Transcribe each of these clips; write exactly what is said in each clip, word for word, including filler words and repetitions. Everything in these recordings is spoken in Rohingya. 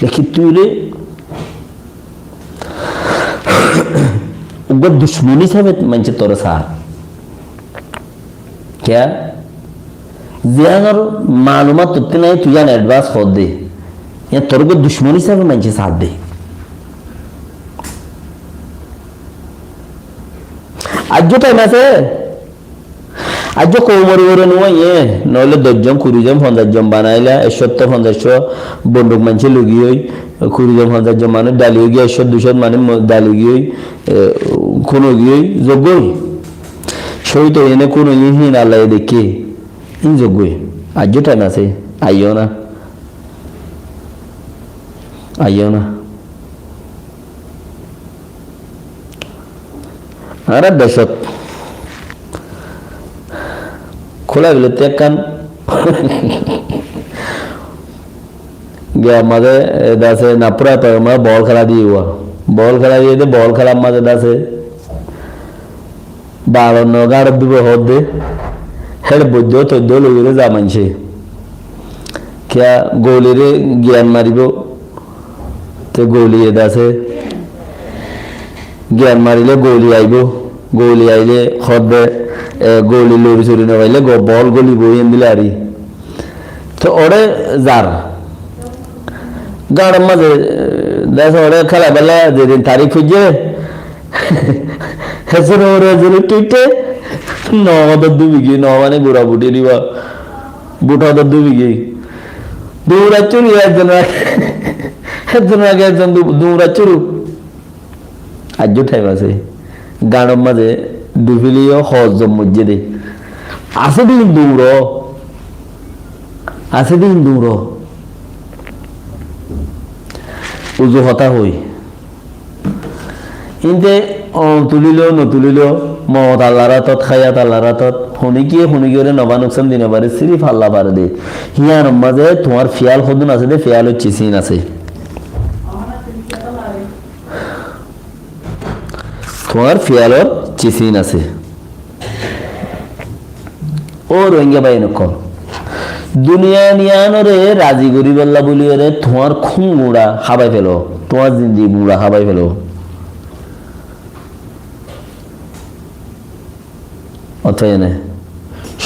Lekin tui re uggwá ducmon hísabe maincé tore saá. Kiyá? Ziyánor malumat tottú nái, tui yían advance hoódde. Yían tore uggwá ducmon hísabe maincé saádde. Aijjó thaim asé. Aijjó koumor uore nuaiyé, noóile doc zon, kuri zon, fonzaic zon banaila, ekcót fonzaic bonduk maincé loi giyói, kuri zon, fonzaic zon manúic dali ói giyói, ekcót duicót manúic mo-, dali giyói, e, kún ói giyói, zoggói. Cóhid óiye né kún óiye híin Allaye deikké. Híin zoggói. Aijjó thaim asé, aiyó na. Aiyó na. Añárar decót Kúlaibilótte ekkán giyar mazé, e, dase Napura toiyor mazé bol kéla diyé uwá. Bol kéla diyé de, bol kélar mazé dase baró no gáñçot dibo hoódde, héçe boiddó toiddó loiyóre za maincé. Kiyá goulire giyan maribó, te gouliye dase giyan marile gouli aibó, gouli aile hoódde, e, gouli lori sori no faile go-, bol golibo, endilla ari. Te ore zar. Gáñçor mazé, e, dase ore kéla bela zedin tarik foijjé, hezon ore hezon uththé uththé, no hodor dubi giyói, no mane gura buthi diba, buth hodor dubi giyói. Duñra cúru, ekzon age, ekzon age ekzon du-, duñra cúru. Aijjó thaim asé. Gáñçor mazé dufileyó hozzon moijjé dé. Asé dé hín duñró. Asé dé hín duñró. Uzu hotá hoi. Inte, o, tulilo, no tulilo, moot Allar átot, háyat Allar átot, honikiye honikiyoré nofá nuksan di no fare, sirif Allah fare de. Híyanor mazé tuáñr fiyal hodún asé de, fiyalor cis hín asé. Tuáñr fiyalor cis hín asé. Ó Rohingya báiyain ókkol, duniyan iyanore razi goríbolla bóliyoré tuáñr kún guñça hábai félo, tuáñr zindigi guñça hábai félo. Ótoba ene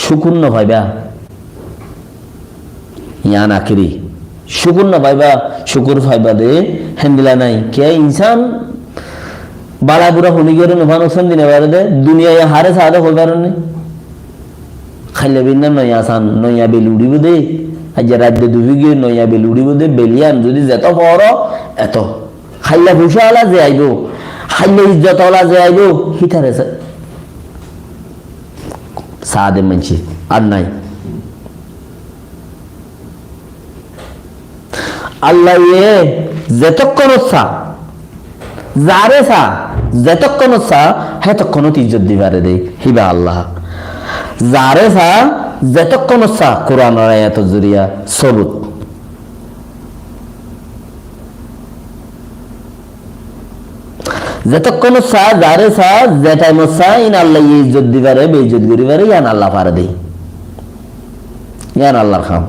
cúkur no faiba. Yián akiri. Cúkur no faiba, cúkur faiba de héndilla nái. Kiyá insán bála bura honikiyoré nofá nuksan di no fare de, duniyaye haré saá de hoi faron né? Háilla bínna noiya san, noiya bel uçíbo de, aijja rait de dufi giyói noiya bel uçíbo de, bel yián zodi zeto foro, eto. Háilla fuisá ola ze aibó, háilla izzot ola ze aibó, hítare sa-, saá de maincé, ar nái. Allaye zetókkonot sa, zaré sa, zetókkonot sa, hétókkonot izzot di fare de, híba Allah. Zaré sa, zetókkonot sa, Kuranor ayator zoriya sobut. Zetókkonot sa, zaré sa, ze thaimot sa, ín Allaye izzot di fare, beizzot gorí fare, yián Allah fare de. Yián Allar ham.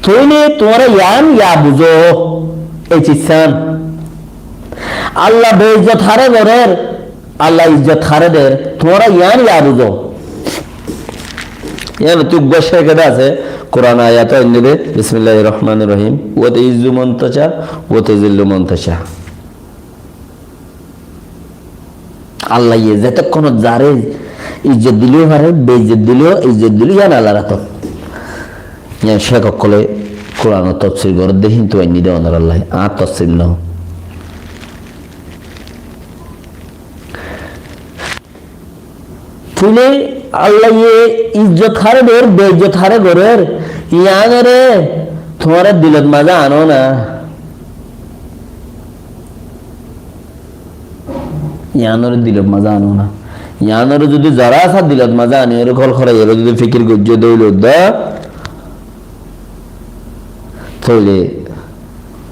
Tuñí tuáñra yián ya buzó, ei cizzán. Allah beizzot haré gorér, Allah izzot haré der, tuáñra yián ya buzó. Yián tu uggwá cék ede asé, Kuran ayat ainné de, Bismillahir Rahmanir Rahim, "Wa tu'izzu man tasha, wa tuzillu man tasha." Allaye zetókkonot zaré izzot dileyó fare, beizzot dileyó, izzot dileyó, yián Allar átot. Yián cék ókkole Kuranor tofsir gorér de, híntu ainné de onorallahi, añár tofsir no. Tóile Allaye izzot haré der, beizzot haré gorér, yiánore tuáñra dilot mazé ano na. Yiánore dilot mazé ano na. Yiánore zodi zara sa dilot mazé aniyóre kol koraiyóre zodi fikir goijjó de óile de, tóile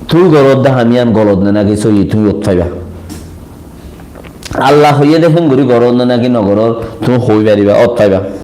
tui goródde ham yián golot né naki sóiyi, tui ót faiba. Allah hoiyé de héngori gorór né naki no gorór, tui hoi fariba, ót faiba.